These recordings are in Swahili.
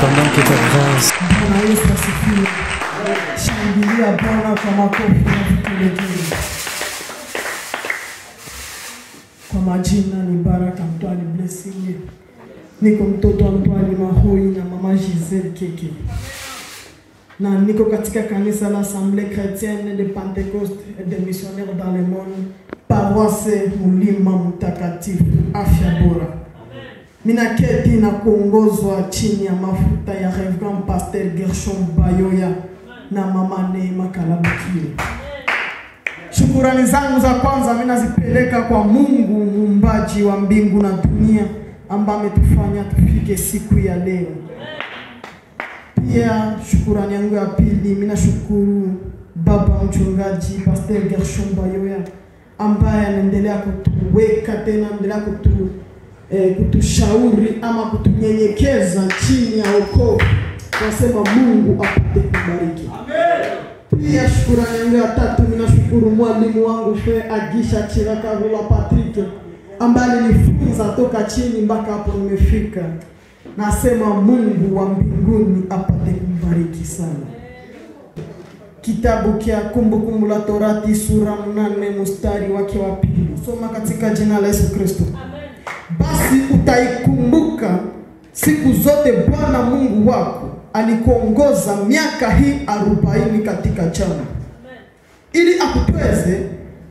Attendant que ta grâce. Bwana Yesu asifiwe. Shangilia Bwana kwa makofi na vigelegele. Kwa majina ni Baraka Mtwali Blessing. Niko mtoto wa Mtwali Mahoi na mama Giselle Keke. Na niko katika kanisa la Assemblée Chrétienne de Pentecôte et des Missionnaires dans le monde, paroisse Mulima Mtakatifu, afya bora. Minaketi na kuongozwa chini ya mafuta ya Reverend Pasteur Gershon Bayoya na mama Neema Kalabukile. Shukurani zangu za kwanza mimi nazipeleka kwa Mungu muumbaji wa mbingu na dunia ambaye ametufanya tufike siku ya leo. Pia shukurani yangu ya pili mimi nashukuru baba mchungaji Pasteur Gershon Bayoya ambaye anaendelea kutuweka tena, anaendelea kutushauri ama kutunyenyekeza chini ya wokovu. Tunasema Mungu apate kubariki. Amen. Pia shukurani yangu ya tatu mimi nashukuru mwalimu wangu Fe Agisha Chirakarula Patrick ambaye alinifunza toka chini mpaka hapo nimefika. Nasema Mungu wa mbinguni apate kubariki sana. Kitabu kia Kumbukumbu la Torati sura 8 mstari wake wa pili. Soma katika jina la Yesu Kristo. Basi utaikumbuka siku zote Bwana Mungu wako alikuongoza miaka hii 40 katika jangwa, ili akutweze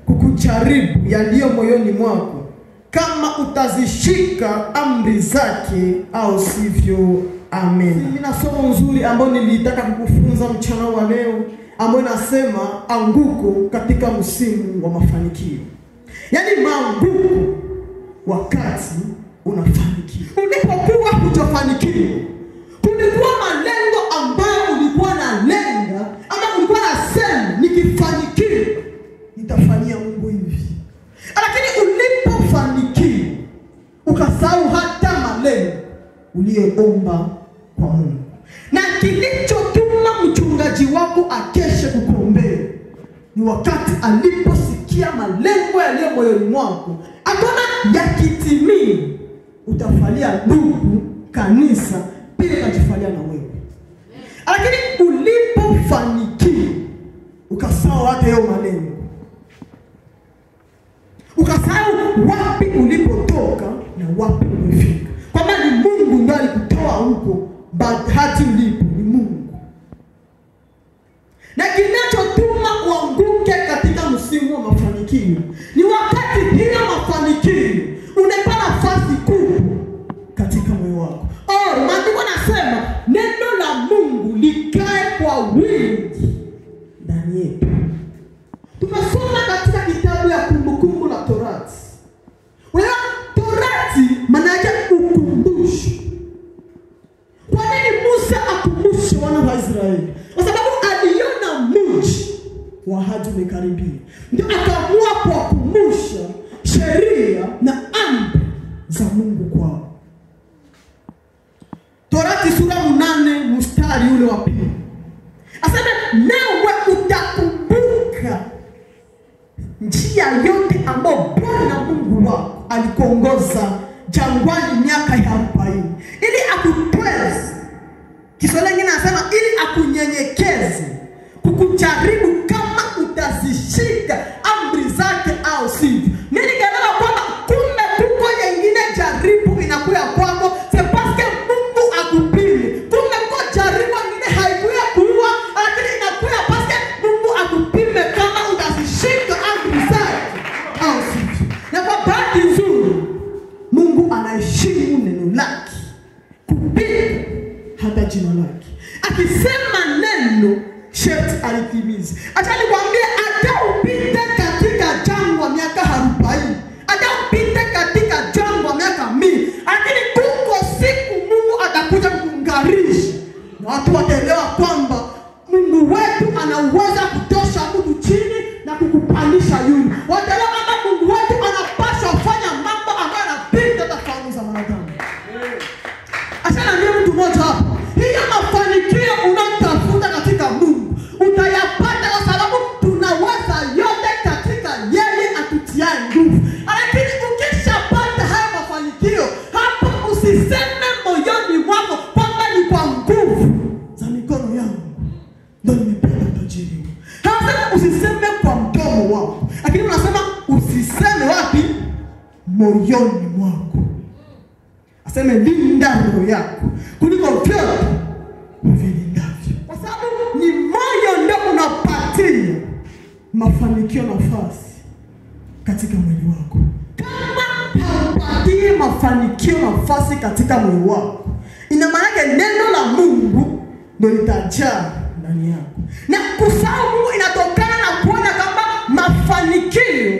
kukujaribu yaliyo moyoni mwako, kama utazishika amri zake au sivyo. Amen. Mimi na somo nzuri ambao nilitaka kukufunza mchana wa leo, ambao nasema anguko katika msimu wa mafanikio. Yaani maanguko wakati unafanikiwa. Ulipokuwa hujafanikiwa, kulikuwa malengo ambayo ulikuwa na lenga ama ulikuwa nasema nikifanikiwa nitafanyia Mungu hivi. Lakini ulipofanikiwa ukasahau hata malengo uliyoomba kwa Mungu. Na kilichotuma mchungaji wako akeshe kukuombea ni wakati aliposikia malengo yaliyo moyoni mwako, akaona yakitimia utafalia ndugu, kanisa, pia utajifalia na wewe. Lakini ulipofanikiwa ukasahau hata hayo malengo, ukasahau wapi ulipotoka na wapi umefika. Kwa maana ni Mungu ndiye alikutoa huko, bahati ulipo ni Mungu. Na kinachotuma uanguke katika msimu wa mafanikio ni wakati bila mafanikio unapata nafasi kubwa katika moyo wako. Maandiko nasema neno la Mungu likae kwa wingi ndani yetu. Tumesoma katika kitabu ya Kumbukumbu la Torati. Unajua Torati maana yake ukumbusho. Kwa nini Musa akumbushe wana wa Israeli? Kwa sababu aliona mji wa ahadi umekaribia. Ndio akaamua kuwakumbusha sheria na amri za Mungu kwao. Torati sura 8 mstari ule wa pili. Asema nawe utakumbuka njia yote ambayo Bwana Mungu wako alikuongoza jangwani miaka ya 40 ili akutweze. Kiswahili kingine anasema ili akunyenyekeze, kukujaribu kama utazishika amri zake au sivyo. Mimi nikaelewa kwamba kumbe kuko nyingine jaribu inakuya kwako, c'est parce que Mungu akupime. Kumbe kuko jaribu nyingine haikuya kuua, lakini inakuya parce que Mungu akupime kama utazishika amri zake au sivyo. Na kwa bahati nzuri Mungu anaheshimu neno lake kupita hata jina lake. Akisema neno sharti alitimize. Acha nikwambie, hata upite katika jangwa miaka 40, hata upite katika jangwa miaka 100, lakini kuko siku Mungu atakuja kukungarisha na watu wataelewa kwamba Mungu wetu anaweza kutosha mtu chini na kukupandisha yule. Wataelewa kwamba Mungu wetu anapaswa kufanya mambo ambayo yanapita hata fahamu za wanadamu. Acha niambie mtu mmoja hapa, hiyo mafanikio unayotafuta katika Mungu utayapata kwa sababu tunaweza yote katika yeye atutiaye nguvu. Lakini ukishapata haya mafanikio, hapo usiseme moyoni mwako kwamba ni kwa nguvu moyoni mwako. Aseme linda roho yako kuliko vyote uvilindavyo. Kwa sababu ni moyo ndio unapatia mafanikio nafasi katika mwili wako. Kama haupatii mafanikio nafasi katika mwili wako, ina maana yake neno la Mungu ndio litajaa ndani yako. Na kusahau Mungu inatokana na kuona kama mafanikio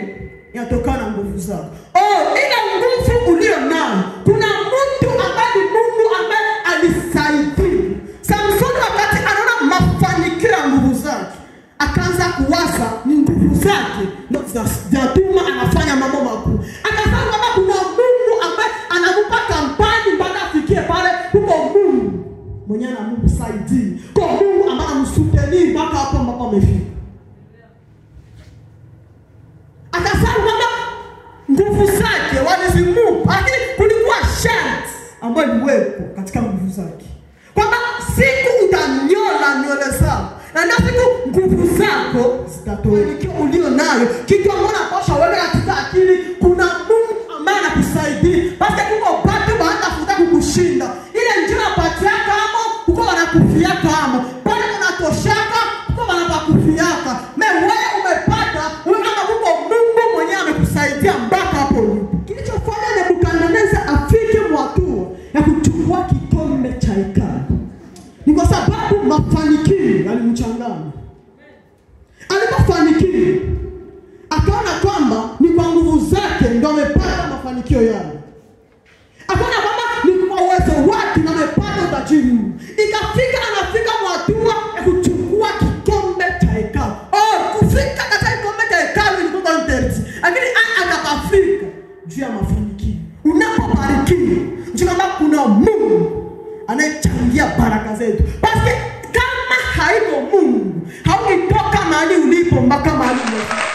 yanatokana na nguvu zako. Oh, ile nguvu ulio nayo, kuna mtu ambaye ni Mungu ambaye alisaidia. Samson wakati anaona mafanikio ya nguvu zake, akaanza kuwaza ni nguvu zake ndio zinatuma anafanya mambo makuu. Akasema kama kuna Mungu ambaye anamupa kampani mpaka afikie pale, huko Mungu mwenyewe anamsaidia. Kwa Mungu ambaye anamsuteni mpaka hapo ambapo amefika. Akasema kwamba nguvu zake walizimupa, lakini kulikuwa sharti ambayo iliwepo katika nguvu zake, kwamba siku utanyola nywele zako na ndio siku nguvu zako zitatoweka. Ulio nayo kitu ambacho unapaswa wewe katika akili, kuna Mungu ambaye anakusaidia. Basi kuko watu wanatafuta kukushinda, ile njia unapatiaka amo uko wanakufiaka amo pale unatoshaka uko wanakufiaka. Wewe umepata wewe kama kuko Mungu mwenyewe amekusaidia mpaka hapo ulipo. Kilichofanya Nebukadneza afike mwatua ya kuchukua kikombe cha hekalu ni kwa sababu mafanikio yalimchanganya. Alipofanikiwa akaona kwamba ni kwa nguvu zake ndio amepata mafanikio yale. Akaona kwamba ni kwa uwezo wake ndio amepata utajiri huu. Ikafika anafika mwatua ya kuchukua kikombe cha hekalu. Oh, kufika katika kikombe cha hekalu ilikuwa interest. Lakini akafika juu ya mafanikio. Unapobarikiwa, juu kwamba kuna Mungu anayechangia baraka zetu. Basi kama haiko Mungu, haungetoka mahali ulipo mpaka mahali ulipo.